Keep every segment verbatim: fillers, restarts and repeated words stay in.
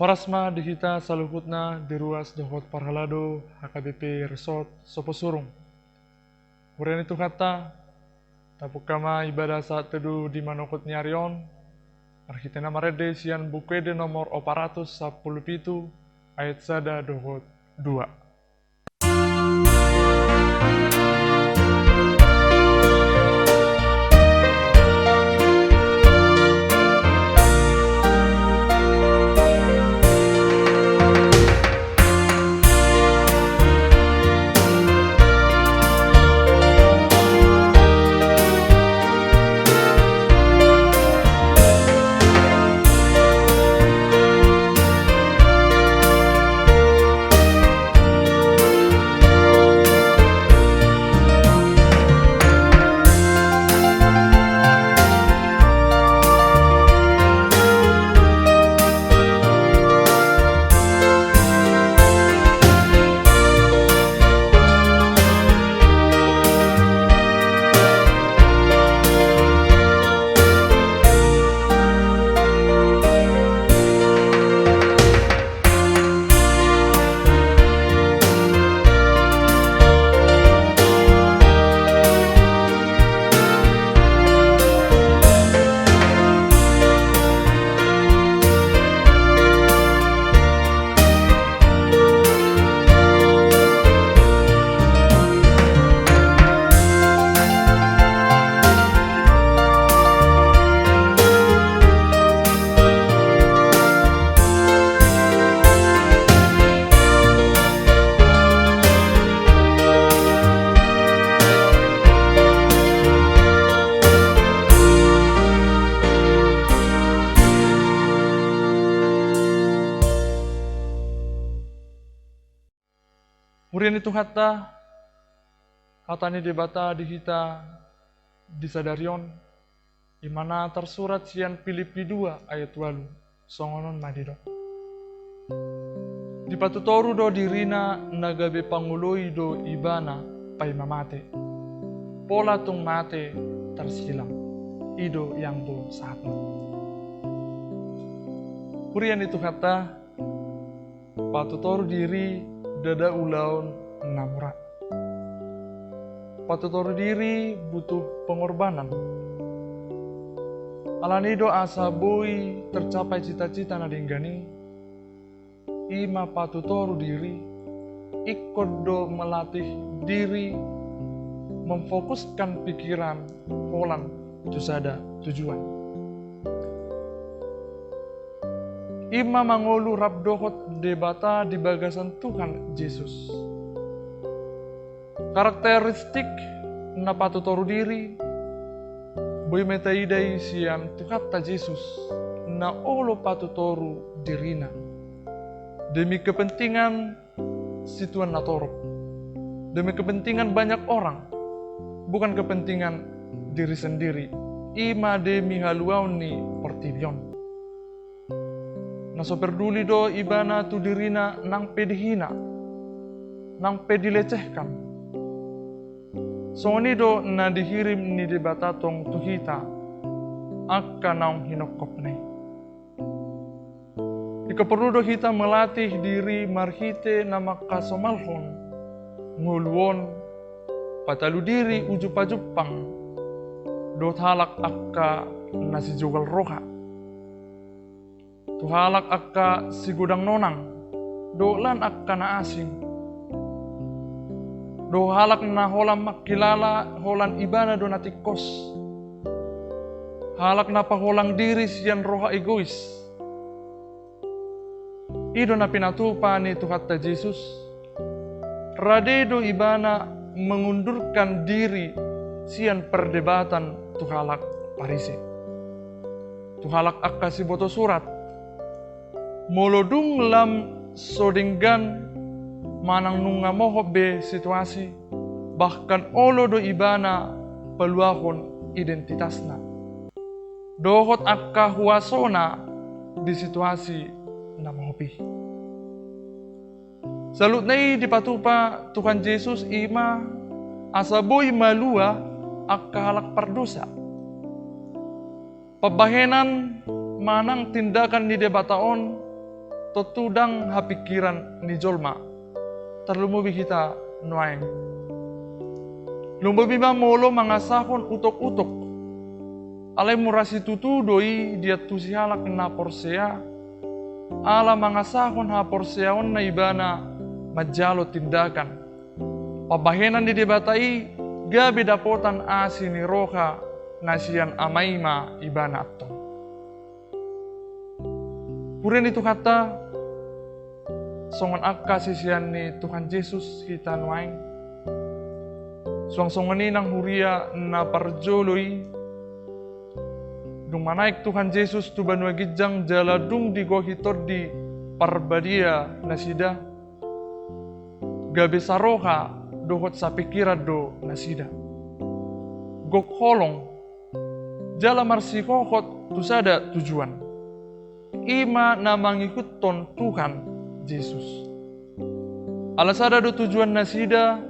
Horas ma di hita saluhutna di ruas dohot parhalado H K B P Resort Soposurung. Huria ni Tuhanta, tapungka ma ibadah saat teduh di manogot ni ari on, marhite na marende sian Buku Ende nomor opat ratus sampulu pitu, ayat sada dohot dua. Huria ni Tuhanta, hata ni Debata di hita di sadari on, i ma na tarsurat sian Pilippi dua ayat ualu, songon on ma didok. Dipatutoru do dirina na gabe pangoloi do ibana paima mate. Pola tung mate tarsilang, i do ianggo sahatna. Huria ni Tuhanta, patutoru diri ndada ulaon na mura. Patutoru diri butuh pengorbanan. Alani do asa boi tercapai cita-cita na denggan i, i ma patutoru diri, ingkon do melatih diri memfokuskan pikiran holan tu sada tujuan. I ma mangolu rap dohot Debata di bagasan Tuhan Jesus. Karakteristik na patutoru diri, boi ma taida i sian Tuhanta Jesus, na olo patutoru dirina. Demi kepentingan situan na torop. Demi kepentingan banyak orang, bukan kepentingan diri sendiri. I ma demi haluaon ni portibi on. Na so perduli do ibana tu dirina nang pe dihina, nang pe dilecehkan. Songon i do na dihirim ni Debata tong tu hita, angka naung hinongkopna i. Ingkon porlu do hita melatih diri marhite na mangkasomalhon ngolu on, patalu diri uju pajumpang dohot halak angka na sijogal roha, tu halak angka sigodang nonang dohot lan angka na asing, dohot halak na holan mangkilala holan ibana do na tingkos, halak na paholang diri sian roha egois. I do na pinatupa ni Tuhanta Jesus. Rade do ibana mengundurkan diri sian perdebatan tu halak Parise, tu halak angka siboto surat. Molo dung lam so denggan manang nunga mohop be situasi, bahkan olo do ibana paluahon identitasna dohot angka huasona di situasi na mohop i. Saluhutna i dipatupa Tuhan Jesus i ma asa boi malua angka halak pardosa. Pambahenan manang tindakan ni Debata on tontu ndang hapingkiran ni jolma, tarlumobi hita nuaeng. Lumobi ma molo mangasahon utok-utok. Alai mura situtu do i diantusi halak na porsea, ala mangasahon haporseaonna ibana manjalo tindakan. Pambahenan ni Debata i gabe dapotan asi ni roha na sian Ama i ma ibana antong. Huria ni Tuhanta, songon angka sisean ni Tuhan Jesus hita nuaeng. Suang songon i nang huria na parjolo i, dung manaek Tuhan Jesus tu banua ginjang jala dung digohi Tondi Parbadia nasida, gabe saroha dohot sapingkiran do nasida. Gok holong jala marsihohot tu sada tujuan, i ma na mangihuthon Tuhan Jesus. Ala sada do tujuan nasida,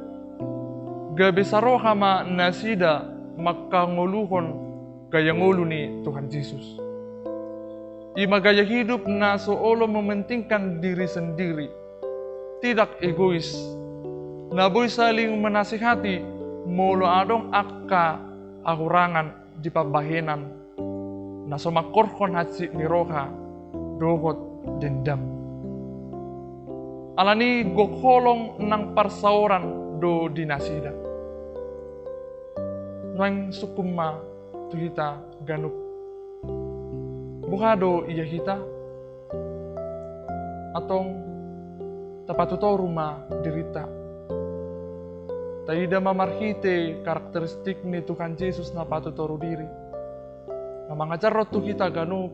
gabe saroha ma nasida mangkangoluhon gaya ngolu ni Tuhan Jesus. I ma gaya hidup na so olo mementingkan diri sendiri, tidak egois, na boi saling menasihati molo adong angka hahurangan di pambahenan na so mangkorhon hansit ni roha dohot dendam. Alani gok holong nang parsaoran do di nasida. Nuaeng sungkun ma tu hita ganup. Boha do ia hita? Antong tapatutoru ma dirinta. Taida ma marhite karakteristik ni Tuhan Jesus na patutoru diri, na mangajarhon tu hita ganup,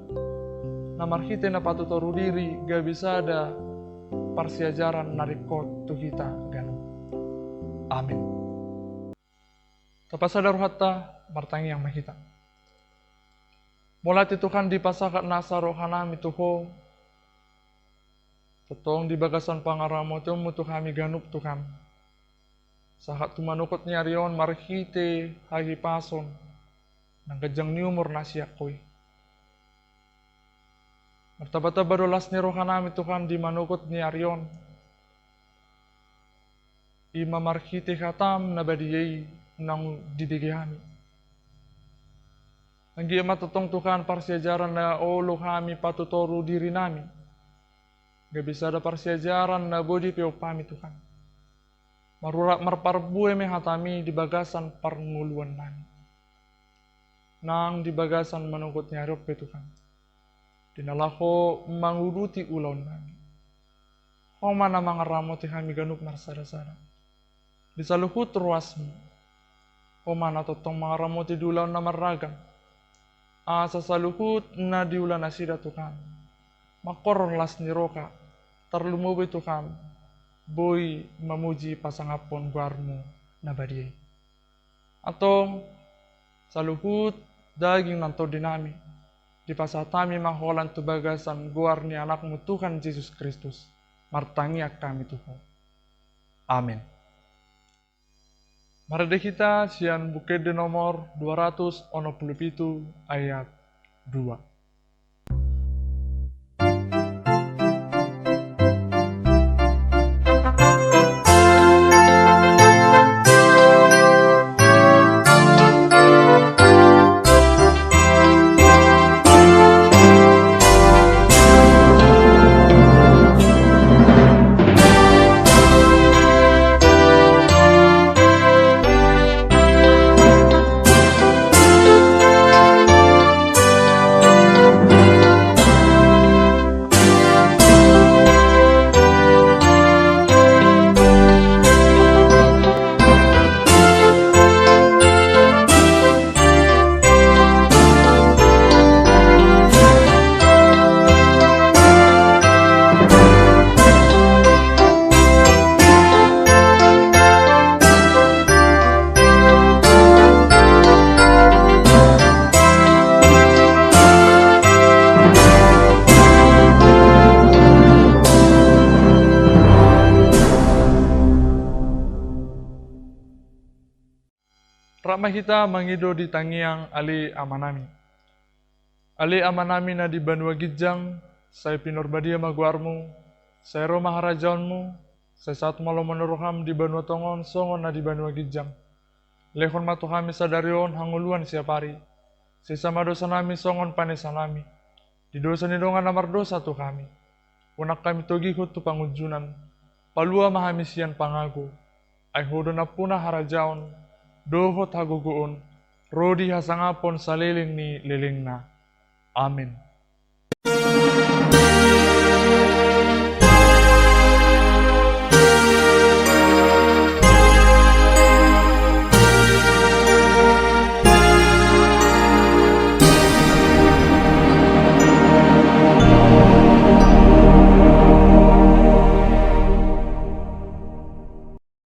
na marhite na patutoru diri gabe sada parsiajaran na ringkot tu hita ganup. Amin. Tapasada rohanta, martangiang ma hita. Mauliate Tuhan di pasahat nasa rohanami tu Ho, tongtong di bagasan pangaramotionMu tu hami ganup Tuhan. Sahat tu manogot ni ari on marhite hahipason nang ganjang ni umur na sian Ho i. Martamba-tamba do las ni rohanami Tuhan di manogot ni ari on. I ma marhite hataM na badia i naung dibege hami. Anggiat ma tongtong Tuhan parsiajaran na olo hami patutoru dirinami, gabe sada parsiajaran na boi dipeop hami Tuhan. Marurat marparbue ma hataMi di bagasan parngoluannami. Nang di bagasan manogot ni ari on pe Tuhan, di na laho manguduti ulaonnami, Ho ma na mangaramoti hami ganup marsada-sada. Di saluhut ruasMi, Ho ma na tongtong mangaramoti di ulaon na marragam. Asa saluhut na diula nasida Tuhan, mangkorhon las ni roha, tarlumobi Tuhan, boi mamuji pasangaphon goarMu na badia i. Antong, saluhut daging nang tondinami, dipasahat hami ma holan tu bagasan goar ni AnakMu Tuhan Jesus Kristus, martangiang hami tu Ho. Amin. Marende hita sian Buku Ende nomor dua ratus onom pulu pitu ayat dua. Rap ma hita mangido di tangiang Ale Amanami. Ale Amanami na di banua ginjang, Sai pinarbadia ma goarmu, sai ro ma harajaonmu, sai saut ma lomo ni roham di banua tonga on songon na di banua ginjang. Lehon ma tu hami sadari on hangoluan siapari. Sesa ma dosanami songon panesanami di dosa ni dongan na mardosa tu hami. Unang hami togihon tu pangunjunan. Palua ma hami sian pangago. Ai Ho do nampuna harajaon, dohot hagogoon, ro di hasangapon saleleng ni lelengna. Amen.